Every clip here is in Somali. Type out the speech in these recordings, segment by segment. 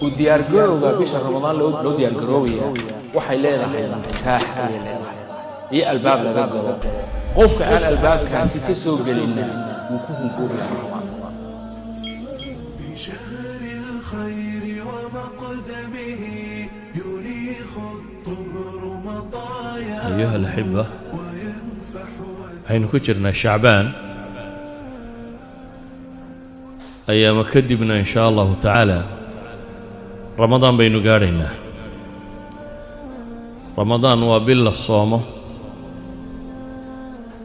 U diyaargarowga bisha Ramadaan loo diyaargaroobaya waxay leedahay miftaax ayay leedahay iyo albaab laga galo. Qofka aan albaabkaasi ka soo gelinna wuu ku hungoobaya Ramadaan. بشهر الخير ومقدمه يريخ الطهر مطايا أيها الأحبة، وينفح waxaynu ku jirnaa Shacbaan. Ayaama kadibna, in shaa Allahu tacaala, Ramadaan baynu gaadhaynaa. Ramadaan waa bil la soomo,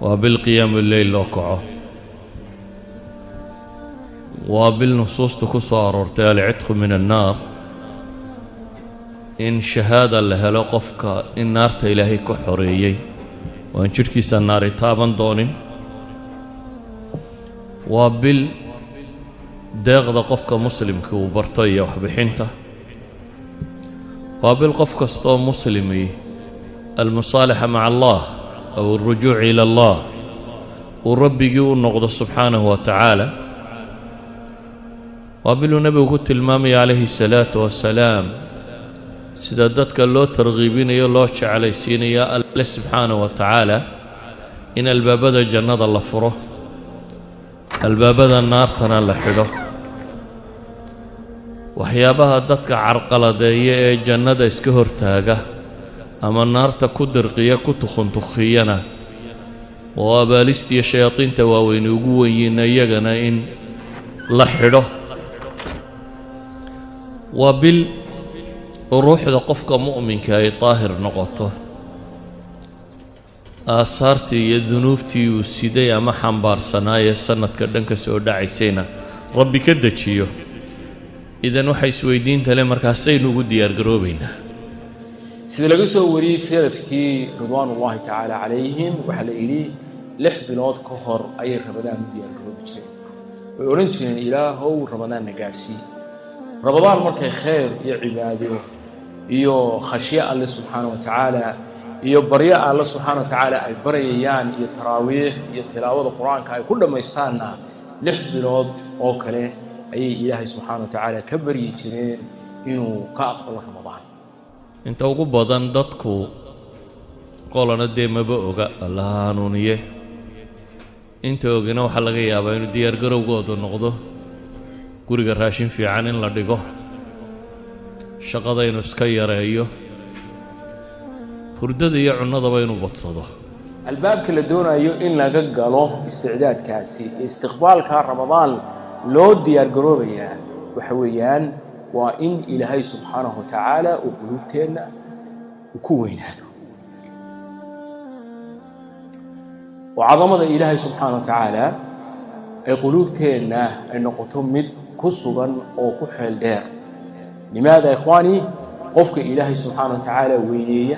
waa bil qiyaamu leyl loo kaco, waa bil nusuusta ku soo aroortay العتق من النار, in shahaada la helo qofka in naarta Ilaahay ka xoreeyey oo aan jidhkiisa naari taaban doonin. Waa bil deeqda qofka muslimka uu barto iyo waxbixinta. Waa bil qof kastoo muslimi المصالحة مع الله أو الرجوع إلى الله, uu rabbigii u noqdo subxaanahu wa tacaala. Waa biluu nebigu ku tilmaamaya calayhi الsalaatu wasalaam sida dadka loo targhiibinayo, loo jeclaysiinayo Alle subxaanahu wa tacaala, in albaabada jannada la furo, albaabada naartana la xidho. Waxyaabaha dadka carqaladeeya ee jannada iska hortaaga ama naarta ku dirqiya, ku tukhuntukhiyana, oo abaalistiiyo shayaadiinta waaweyni ugu wenyiinna, iyagana in la xidho. Waa bil ruuxda qofka mu'minka ay daahir noqoto, aasaartii iyo dunuubtii uu siday ama xambaarsanaaye sanadka dhan ka soo dhacaysayna Rabbi ka dejiyo. Idan waxay isweydiinta le, markaasaynu ugu diyaargaroobaynaa? Sida laga soo wariyey salafkii رضوان الله تعالى عليهم, waxaa la yidhi 6 bilood ka hor ayay Ramadaan u diyaargaroobi jireen. Way odhan jireen: "Ilaahow, Ramadaanna gaadhsii." Ramadaan markay khayr iyo cibaado iyo khashyo Alle subxaana wa tacaala iyo baryo Alle subxaana wa tacaala ay baryayaan iyo taraawiix iyo tilaawada Qur-aanka ay ku dhammaystaanna, 6 bilood oo kale ayay Ilaahay subxaana wa tacaala ka baryi jireen inuu ka aqbalo Ramadaan. Inta ugu badan dadku qolana dee maba oga, Allaha hanuuniye. Inta ogina waxaa laga yaabaa inuu diyaargarowgoodu noqdo guriga raashin fiican in la dhigo, shaqada inuu iska yareeyo, hurdada iyo cunnadaba inuu badsado. Albaabka la doonayo in laga galo isticdaadkaasi iyo istiqbaalka Ramadaan loo diyaar garoobayaa waxa weeyaan waa in Ilaahay subxaanahu wa tacaala uu quluubteenna uu ku weynaado, oo cadamada Ilaahay subxaana wa tacaala ay quluubteenna ay noqoto mid ku sugan oo ku xeel dheer. لماذا إخواني? Qofka Ilaahay subxaana wa tacaala weyneeya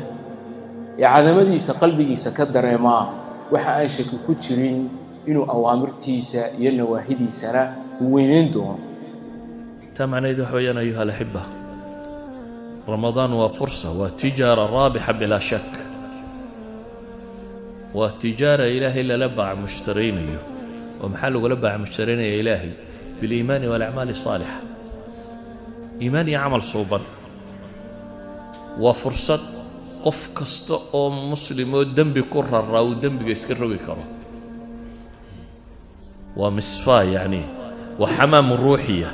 ee cadamadiisa qalbigiisa ka dareemaa, waxa aan shaki ku jirin inuu awaamirtiisa iyo nawaahidiisana uu weyneyn doono. Taa macnaheed waxa weeyaan, أيها الأحبة, Ramadaan waa فرصة, waa تجارة رابحة بلا شك, waa tijaara Ilaahay lala baac mushtaraynayo. Oo maxaa lagula baac mushtaraynaya Ilaahay? بالإيمان والأعمال الصالحة, iimaan iyo camal suuban. Waa fursad qof kasta oo muslim oo dembi ku raraa uu dembiga iska rogi karo. Waa مصفاة, yacni waa حمام روحية,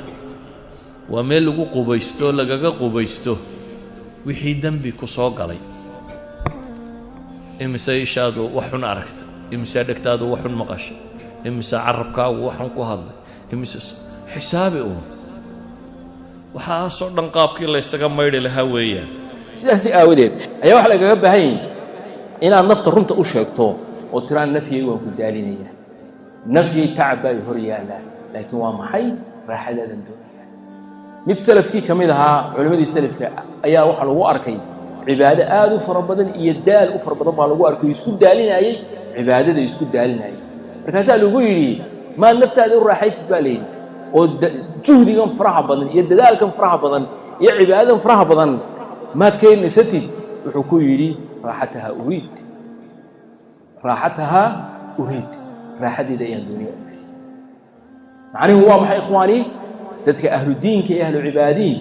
waa meel lagu qubaysto oo lagaga qubaysto wixii dembi ku soo galay. Imise ishaadu wax xun aragta? Imise dhegtaadu wax xun maqashay? Imise carabkaagu wax xun ku hadlay? Imise xisaabi uun? Waxaasoo dhan qaabkii la ysaga maydhi lahaa weeyaan. Sidaasi aawadeed ayaa waxaa lagaga baahan yahay inaad nafta runta u sheegto oo tiraan: "Nafyay, waan ku daalinayaa. Nafyay, tacab baa i hor yaallaa, laakiin waa maxay raaxadaadan doonaya?" Mid salafkii ka mid ahaa culimmadii salafka ayaa waxaa lagu arkay cibaado aad u fara badan iyo daal u fara badan baa lagu arkay, isku daalinayey, cibaadada isku daalinayay. Markaasaa lagu yidhi: "Maad naftaada u raaxaysid?" baa layidhi, "oo juhdigan faraha badan iyo dadaalkan faraha badan iyo cibaadadan faraha badan maad ka nasatid?" Wuxuu ku yidhi: "راحتها أريد, راحتها أريد, raaxadeeda ayaan doonaya." Macnihu waa maxay, ikhwaanii? Dadka ahlu diinka iyo ahlu cibaadiin.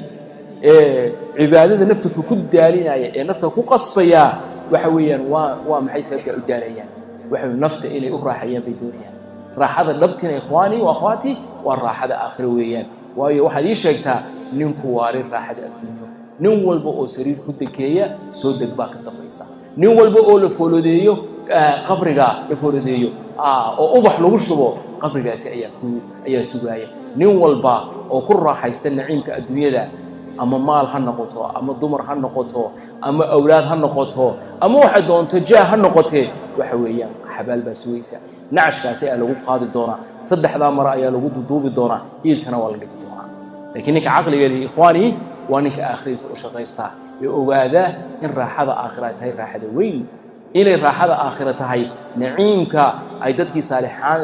Ee cibaadada nafta ku daalinaya ee nafta ku qasbaya waxa weeyaan waa maxay sababta u daalayaan? Waxay nafta inay u raaxayaan bay doonayaan. Raaxada dhabtina, ikhwaani wa akhwaati, waa raaxada aakhiro weeyaan. Waayo, waxaad ii sheegtaa ninku waarin raaxada adduunyo. Nin walba oo sariir ku dekeeya soo deg baa ka dambaysa. Nin walba oo la foolodeeyo, qabriga la foolodeeyo oo ubax lagu shubo, qabrigaasi ayaa sugaaya. Nin walba oo ku raaxaysta naciimka adduunyada, ama maal ha noqoto, ama dumar ha noqoto, ama awlaad ha noqoto, ama waxay doonto jaah ha noqotee, waxa weeyaan xabaal baa sugaysa. Nacashkaasi ayaa lagu qaadi doonaa, saddexdaa mare ayaa lagu duduubi doonaa, iilkana waa la dhigi doonaa. Laakiin ninka caqliga lihi, ikhwaani, waa ninka aakhiradiisa u shaqaystaa ee ogaada in raaxada aakhira ay tahay raaxada weyn, inay raaxada aakhira tahay naciimka ay dadkii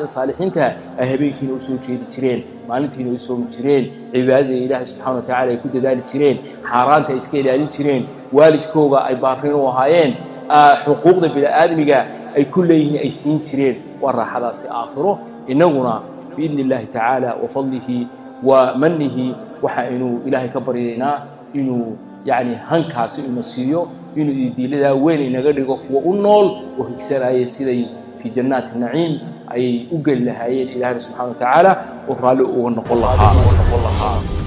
saalixiinta ay habeenkiina u soo jeedi jireen, maalintiina u soomi jireen, cibaadada Ilaahay subxana wa tacala ay ku dadaali jireen, xaaraanta ay iska ilaalin jireen, waalidkooga ay baariin u ahaayeen, xuquuqda bini'aadmiga ay ku leeyihiin ay siin jireen. Waa raaxadaasi aakhiro. Innaguna biidni illaahi tacaala wa fadlihi wa manihi waxa aynu Ilaahay ka baryaynaa inuu yacni hankaasi ina siiyo, inuu idiiladaa weyn inaga dhigo kuwa u nool oo higsanaya siday fii jannaati naciim ayay u geli lahaayeen, Ilahayna subxana wa tacaala oo raalli uga noqon lahaa.